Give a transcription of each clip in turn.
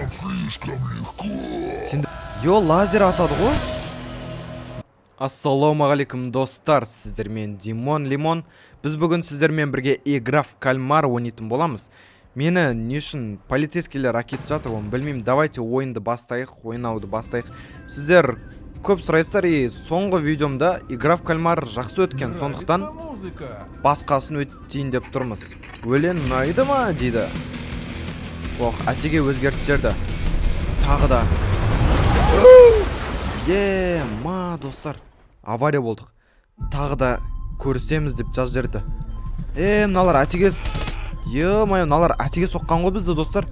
Вам слишком легко. Сен, йо, лазер атады ғой. Ассалаумағалейкум, достар! Сіздермен Димон Лимон. Біз бүгін сіздермен бірге «Игра в кальмар» ойнайтын боламыз. Мені не үшін полицейскийлер әкетіп жатыр, оны білмеймін. Давайте ойынды бастайық, ойнауды бастайық. Сіздер көп сұрайсыздар, и соңғы видеомда «Игра в кальмар» жақсы өткен, сондықтан Нравится музыка. Басқасын өтейін деп тұрмыз. Өлең ұнайды ма дейді. Ох, әтеге өзгертіп жіберді тағы да. Е ма, достар, авария болдық. Тағы да көрісеміз деп жазып жіберді. Е, мыналар әтеге, ё-моё, мыналар әтеге соққан ғой бізді, достар.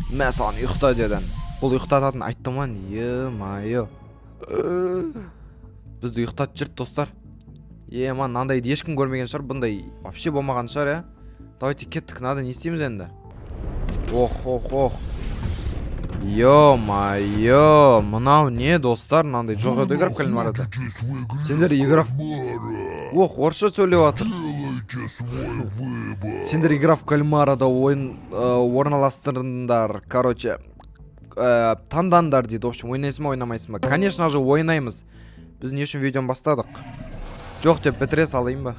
Мә саған, ұйықта деді. Бұл ұйықтататын айтты ма? Ё-моё, бізді ұйықтатып жіберді, достар. Е ма, мынандайды ешкім көрмеген шығар, бұндай вообще болмаған шығар, иә. Давайте кеттік. Надо не істейміз енді? Ох, ох, ох, ё-моё, мынау не, достар? Мынандай жоқ еді «Игра в кальмарда». Находитесь в игре Сендер игра в кальмара. Ох, орысша сөйлеп жатыр. Делайте свой выбор. Сендер «Игра в кальмарада» ойын орналастырыңдар, короче, таңдаңдар дейді. В общем, ойнайсың ба, ойнамайсың ба? Конечно же, ойнаймыз. Біз не үшін видеоны бастадық? Жоқ деп бітіре салайын ба?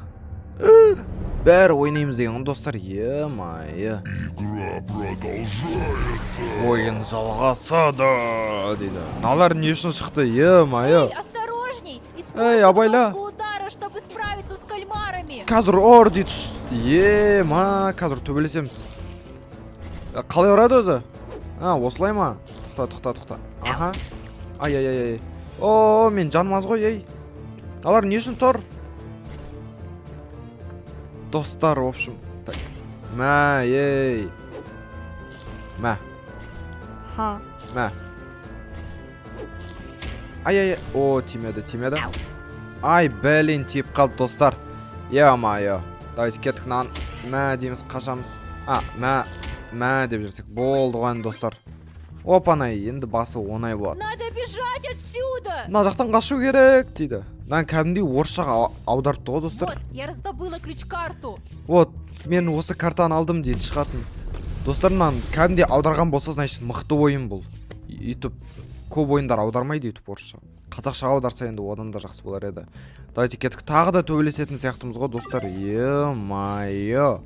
Бәрі ойнаймыз деген ғой, достар. Е-мое. Игра продолжается. Ойын жалғасады дейді. Мыналар не үшін шықты? Е-мое. Эй, осторожней! Эй, Используй абайла. кнопку удара, чтобы справиться с кальмарами! Қазір ұр дейді. Е-ма, қазір төбелесеміз. Қалай ұрады өзі? А, осылай ма? Тоқта, тоқта, тоқта. Аха, ай, ай, ай, ай, о, мен жаным аз ғой. Ей, алар не үшін тұр, достар? В общем, так, мә, ей, мә, ха, мә, ай, ай, о, тимеді, тимеді. Ай, блин, тиіп қалды, достар. Ё-моё, давайте кеттік. Мынаны мә дейміз, қашамыз. А, мә, мә деп жүрсек болды ғой енді, достар. Опанай, енді басы оңай болады. Надо бежать отсюда! Мына жақтан қашу керек дейді. Мынаны кәдімгідей орысшаға аударыпты ғой, достар. Вот, я раздобыла ключ-карту. Вот, мен осы картаны алдым дейді, шығатын. Достар, мынаны кәдімгідей аударған болса, значит, мықты ойын бұл. Өйтіп көп ойындар аудармайды өйтіп орысша. Қазақшаға аударса, енді одан да жақсы болар еді. Давайте кеттік. Тағы да төбелесетін сияқтымыз ғой, достар. Е-мое,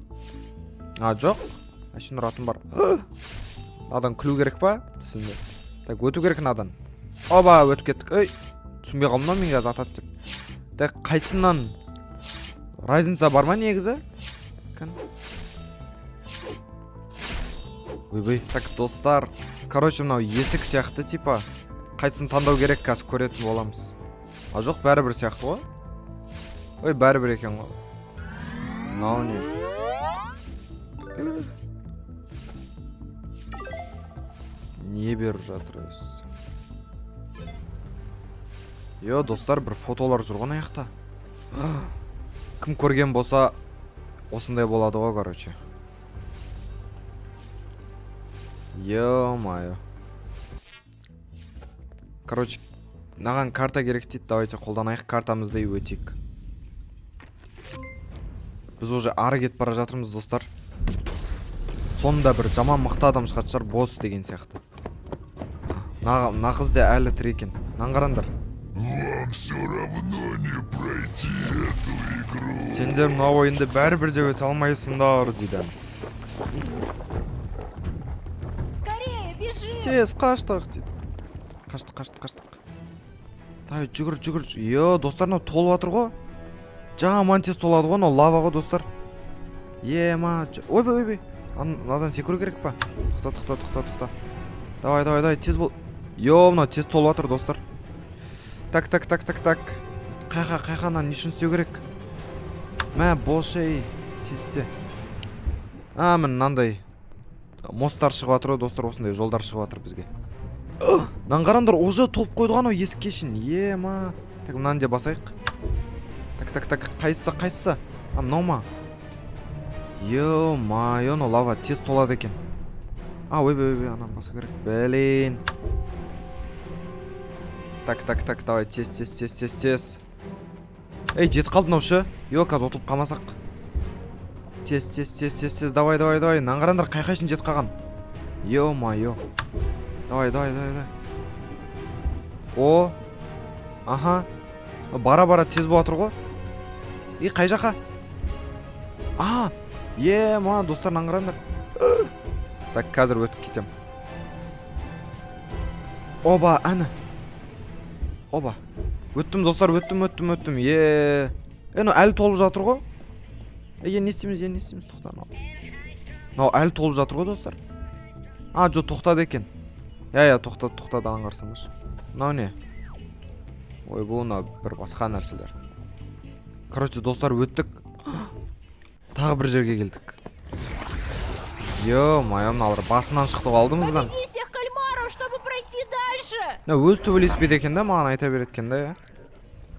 а, жоқ, әшейін ұратын бар. Мынадан күлу керек па? Түсінді. Так, өту керек мынадан. Оба, өтіп кеттік. Ей, түсінбей қалдым да, мен қазір атады деп. Так, қайсынан, разница бар ма негізі? Кән. Ойбай. Так, достар, короче, мынау есік сияқты типа. Қайсысын таңдау керек, қазір көретін боламыз. А, жоқ, бәрібір сияқты ғой. Ой, бәрібір екен ғой. Мынау не? Не беріп жатыр өзі? Йо, достар, бір фотолар жүр ғой мына жақта. Кім көрген болса, осындай болады ғой, короче. Ё-моё. Короче, мынаған карта керек дейді. Давайте қолданайық картамызды и өтейік. Біз уже ары кетіп бара жатырмыз, достар. Соңында бір жаман мықты адам шығатын шығар, босс деген сияқты. Мына қыз да әлі тірі екен. Мынаны қараңдар. Вам все равно не пройти эту игру. Сендер мына ойынды бәрібір де өте алмайсыңдар дейді. Скорее, бежим! Тез қаштық дейді. Қаштық, қаштық, қаштық. Давай, жүгір, жүгір. Е, достар, мынау толып жатыр ғой. Жаман тез толады ғой мынау, лава ғой, достар. Ема, ойбай, ойбай. Мынадан секіру керек па? Тоқта, тоқта, тоқта, тоқта. Давай, давай, давай, тез бол. Йо, мынау тез толып жатыр, достар. Так, так, так, так, так. Қайқа, қайқа, мынаны не үшін істеу керек? Мә, бош, ей, тез істе. А, міне, мынандай мосттар шығып жатыр ғой, достар, осындай жолдар шығып жатыр бізге. Мынаны қараңдар, уже толып қойды ғой анау есікке шейін. Ема. Так, мынаны де басайық. Так, так, так, қайсысы, қайсысы? А, мынау ма? Ё-моё, мынау лава тез толады екен. А, ойбай, ойбай, ананы басу керек. Блин. Так, так, так, давай, тез, тез, тез, тез, тез. Ей, жетіп қалды мынау ше. Йо, қазір ұтылып қалмасақ. Тез, тез, тез, тез, тез, давай, давай, давай. Мынаны қараңдар, қай қайсысын жетіп қалған. Ё-моё. Давай, давай, давай, давай. О, аха. Бара бара тез болып жатыр ғой. И қай жаққа? А, ема, достар, мынаны қараңдар. Так, қазір өтіп кетем. Оба, әні. Оба. Өттім, достар, өттім, өттім, өттім. Е, мынау әлі толып жатыр ғой. Е, енді не істейміз, енді не істейміз? Тоқта, мынау. Мынау әлі толып жатыр ғой, достар. А, жоқ, тоқтады екен. Иә, иә, тоқтады, тоқтады, аны қарасаңдаршы. Мынау не? Ой, бұл мынау бір басқа нәрселер. Короче, достар, өттік. Тағы бір жерге келдік. Ё-моё, мыналар басынан шықты ғой алдымыздан. Победи всех кальмаров, чтобы пройти дальше! Мына өз төбелеспейді екен да, маған айта береді екен да, иә.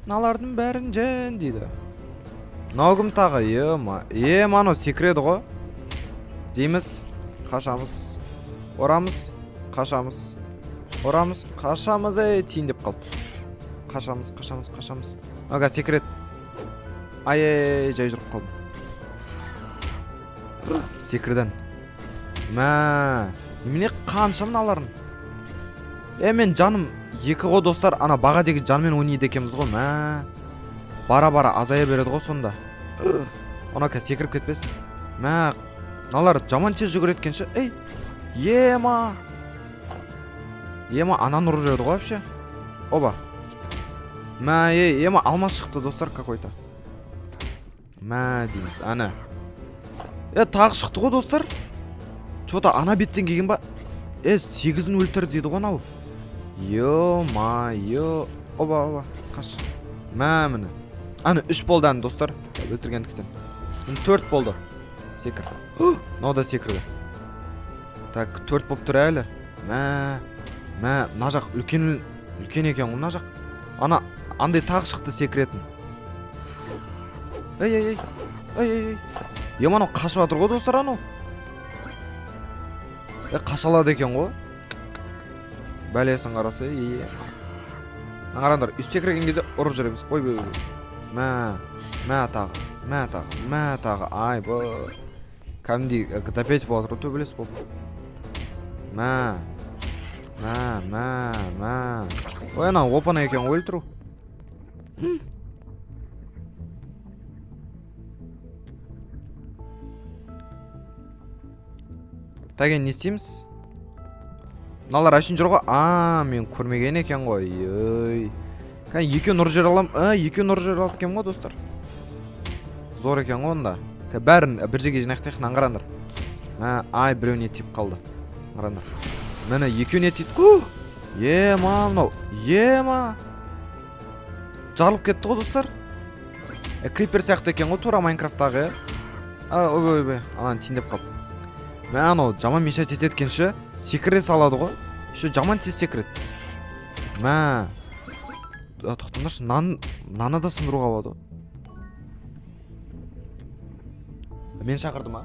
Мыналардың бәрін жен дейді. Мынау кім тағы? Ё-ма. Ема, анау секіреді ғой. Дейміз, қашамыз. Орамыз, қашамыз. Орамыз, қашамыз, ей, тиін деп қалды. Қашамыз, қашамыз, қашамыз. Ага, секіреді. Ай, ай, ай, жай жүріп қалдым. Секірден. Мә, немене қанша мыналарын? Е, мен жаным екі ғой, достар. Ана баға деген жанмен ойнайды екенбіз ғой. Мә. Бара-бара азая береді ғой сонда. Ана қазір секіріп кетпесін. Мә, мыналар жаман тез жүгіреді екен ше. Ей, ема. Ема, ананы ұрып жіберді ғой вообще. Оба. Мә, ей, ема, алмас шықты, достар, какой-то. Мә дейміз, әне. Е, тағы шықты ғой, достар. Чё-то ана беттен келген ба? Е, 8-ін өлтір дейді ғой анау. Ё-ма-ё. Оба, оба, қаш. Мә, міне. Әне, 3 болды әне, достар. Өлтіргендіктен. Міне 4 болды. Секір. Мынау да секірді. Так, 4 болып тұр әлі. Мә, мә, мына жақ үлкен, үлкен екен ғой мына жақ. Ана, андай тағы шықты секіретін. Ей, ей, ей. Ей, ей, ей. Ема, анау қашып жатыр ғой, достар, анау. Е, қаша алады екен ғой. Бәлесін қараса, е. Мына қараңдар, үсте секірген кезде ұрып жүреміз. Ой, ой, ой. Мә, мә тағы, мә тағы, мә тағы. Ай, б. Кәдімгідей GTA 5 болып жатыр ғой, төбелес болып. Мә. Мә, мә, мә. Ой, анау оп-оңай екен ғой өлтіру. Так, енді не істейміз? Мыналар әшейін жүр ғой. А, мен көрмеген екен ғой. Ой. Кәне, екеуін ұрып жібере аламын. А, екеуін ұрып жібере алып екен ғой, достар. Зор екен ғой онда. Кә, бәрін бір жерге жинақтайық, мынаны қараңдар. Мә, ай, біреуіне тиіп қалды. Қараңдар. Міне, екеуіне тиді. Ух! Ема, мынау. Ема. Жарылып кетті ғой, достар. Е, крипер сияқты екен ғой, тура Майнкрафттағы, е. А, ой, ой, ой, ананы тиіндеп қалды. Мә, анау жаман мешать етеді екен ше. Секіре салады ғой. Еще жаман тез секіреді. Мә. А, тоқтаңдаршы, наны да сындыруға болады ғой. Мен шақырды ма?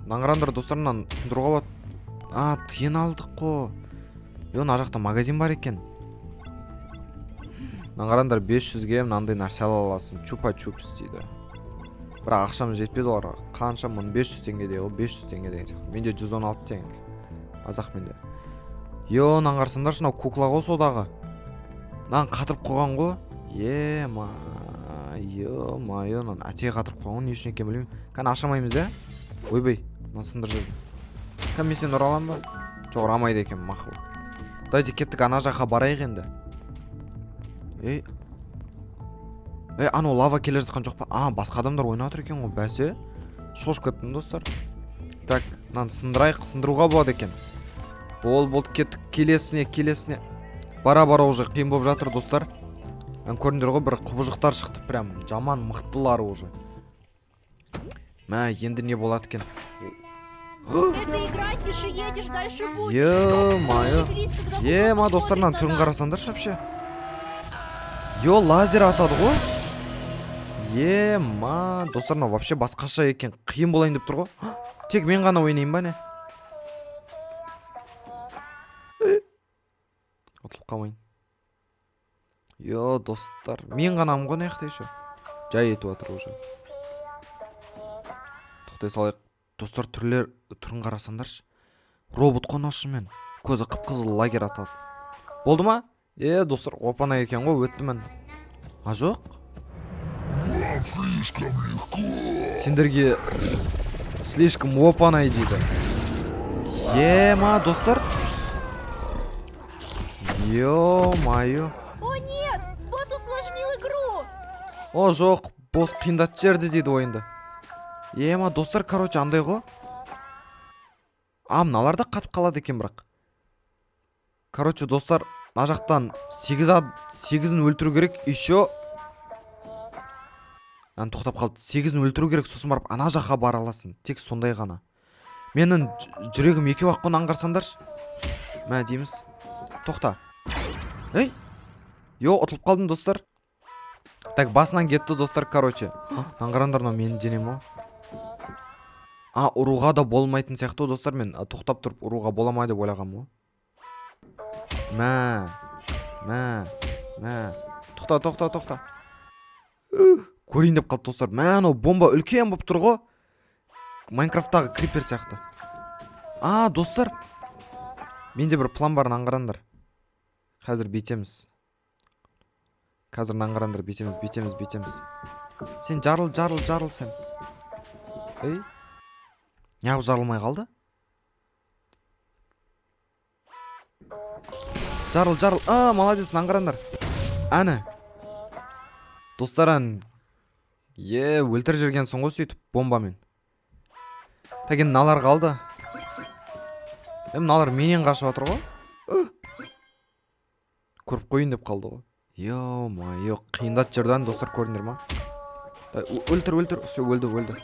Мынаны қараңдар, достар, мынаны сындыруға болады. А, тиын алдық қой. Е, мына жақта магазин бар екен. Мынаны қараңдар, 500-ге мынандай нәрсе ала аласың. Чупа-чупс дейді. Бірақ ақшам жетпеді оларға. Қанша? Мың бес жүз теңге дейді ғой, бес жүз теңге деген сияқты. Менде жүз он алты теңге. Аз-ақ менде. Е, мынаны қарасаңдаршы, мынау кукла ғой содағы. Мынаны қатырып қойған ғой. Ема, ё-моё, мынаны әте қатырып қойған ғой, не үшін екенін білмеймін. Кәне, аша алмаймыз, ә? Ойбай, мынаны сындырып жібердім. Кәне, мен сені ұра аламын ба? Жоқ, ұрамайды екен, мақұл. Давайте кеттік, ана жаққа барайық енді. Ей. Ей, анау лава келе жатқан жоқ па? А, басқа адамдар ойнап отыр екен ғой, бәсе. Шошып кеттім, достар. Так, мынаны сындырайық, сындыруға болады екен. Бол, болды, кеттік, келесіне, келесіне. Бара-бара уже қиын болып жатыр, достар. Ән көрдіңдер ғой, бір құбыжықтар шықты, прям жаман мықтылар уже. Мә, енді не болады екен? Это игра, тише едешь, дальше будешь. Ё-моё. Шевелись, когда кукла Ема, достар, мынаның посмотрит түрін на нас. қарасаңдаршы вообще. Йо, лазер атады ғой. Ема, достар, мынау вообще басқаша екен. Қиын болайын деп тұр ғой. Тек мен ғана ойнайын ба, не? Ұтылып қалмайын. Йо, достар, мен ғанамын ғой мына жақта еще. Жай етіп жатыр уже. Тоқтай салайық. Достар, түрлер, түрін қарасаңдаршы. Робот қой мынау шынымен. Көзі қып-қызыл, лагер атады. Болды ма? Е, достар, оп-оңай екен ғой, өттім мен. А, жоқ? Вам слишком легко. Сендерге слишком оп-оңай дейді. Ема, достар. Ё-моё. О нет! Босс усложнил игру! О, жоқ, босс қиындатып жіберді дейді ойынды. Ема, достар, короче, андай ғой. А, мыналар да қатып қалады екен бірақ. Короче, достар, мына жақтан 8 сегізін өлтіру керек, еще. Ана тоқтап қалды. 8-ін өлтіру керек, сосын барып ана жаққа бара аласың. Тек сондай ғана. Менің жүрегім екеу ақ қой, аңғарсаңдаршы. Мә дейміз. Тоқта. Ей! Йо, ұтылып қалдым, достар. Так, басынан кетті, достар, короче. Аңғараңдар, мынау менің денем ғой. А, ұруға да болмайтын сияқты ғой, достар, мен тоқтап тұрып ұруға бола ма деп ойлағанмын ғой. Мә, мә, мә. Тоқта, тоқта, тоқта. Көрейін деп қалды, достар. Мә, анау бомба үлкен болып тұр ғой. Майнкрафттағы крипер сияқты. А, достар. Менде бір план бар, аңғараңдар. Қазір бүйтеміз. Қазір аңғараңдар, бүйтеміз, бүйтеміз, бүйтеміз. Сен жарыл, жарыл, жарыл сен. Ей. Неғып жарылмай қалды? Жарыл, жарыл. А, молодец, аңғараңдар. Әні. Достар, ән. Е, өлтіріп жібергенсің ғой сөйтіп бомбамен. Так, енді мыналар қалды. Е, мыналар менен қашып жатыр ғой. Көріп қояйын деп қалды ғой. Ё-моё, қиындатып жіберді әні, достар, көрдіңдер ма? Өлтір, өлтір. Все, өлді, өлді.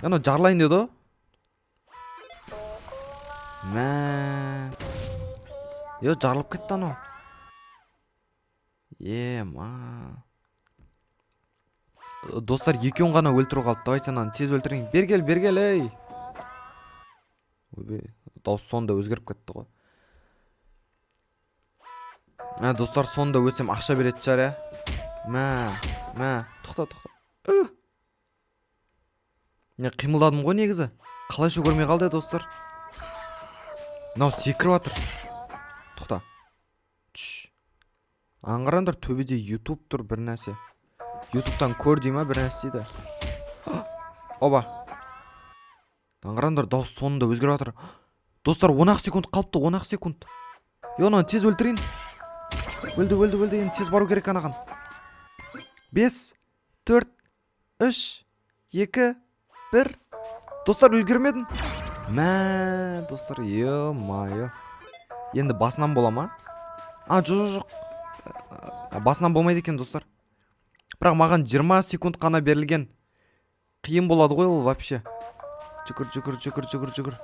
Анау жарылайын деді ғой. Мә. Е, жарылып кетті анау. Ема. Достар, екеуін ғана өлтіру қалды. Давайте ананы тез өлтірейін. Бері кел, бері кел, ей. Ойбай, дауыс сонда өзгеріп кетті ғой. Ә, достар, сонда өлсем ақша беретін шығар, иә? Мә, мә, тоқта, тоқта. Не, қимылдадым ғой негізі. Қалайша көрмей қалды, достар? Мынау секіріп жатыр. Тоқта. Түш. Аңғараңдар, төбеде YouTube тұр бір нәрсе. YouTube'тан көр дей ма, бір нәрсе дейді. Оба. Аңғараңдар, дауыс соңында өзгеріп жатыр. Достар, 10 ақ секунд қалыпты, 10 ақ секунд. Е, оны тез өлтірейін. Өлді, өлді, өлді, енді тез бару керек анаған. 5, 4, 3, 2, 1. Достар, үлгермедім. Мә, достар, ё-моё. Енді басынан бола ма? А, жоқ, жоқ, жоқ. Басынан болмайды екен, достар. Бірақ маған 20 секунд қана берілген. Қиын болады ғой ол вообще. Жүгір, жүгір, жүгір, жүгір, жүгір.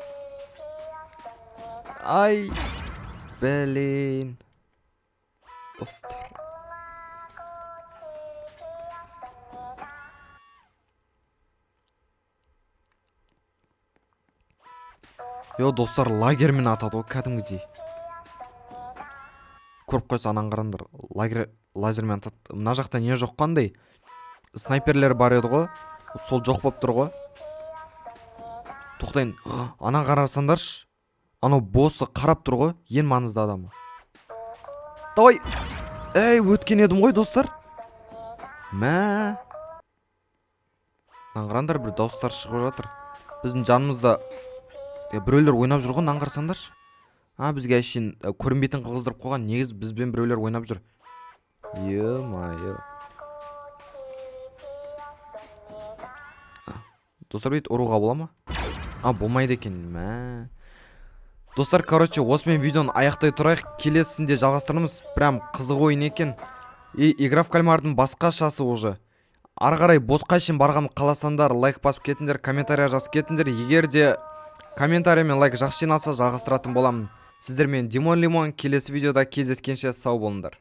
Ай, блин. Достар. Йо, достар, лагермен атады ғой кәдімгідей. Көріп қойса, анан қараңдар. Лагер, лазермен атады. Мына жақта не жоқ қандай? Снайперлер бар еді ғой. Вот сол жоқ болып тұр ғой. Тоқтайын. Ана қарасаңдаршы. Анау боссы қарап тұр ғой. Ең маңызды адамы. Давай. Ей, өткен едім ғой, достар. Мә. Мына қараңдар, бір дауыстар шығып жатыр. Біздің жанымызда біреулер ойнап жүр ғой, мынаны қарасаңдаршы. А, бізге әшейін көрінбейтін қылғыздырып қойған. Негізі бізбен біреулер ойнап жүр. Ё-моё. Достар, бүйтіп ұруға бола ма? А, болмайды екен. Мә. Достар, короче, осымен видеоны аяқтай тұрайық. Келесінде жалғастырамыз. Прям қызық ойын екен. И игра в кальмардың басқашасы уже. Ары қарай босқа шейін барғанын қаласаңдар, лайк басып кетіңдер, комментария жазып кетіңдер. Егер де комментарий мен лайк жақсы жиналса, жалғастыратын боламын. Сіздермен Димон Лимон. Келесі видеода кездескенше сау болыңдар.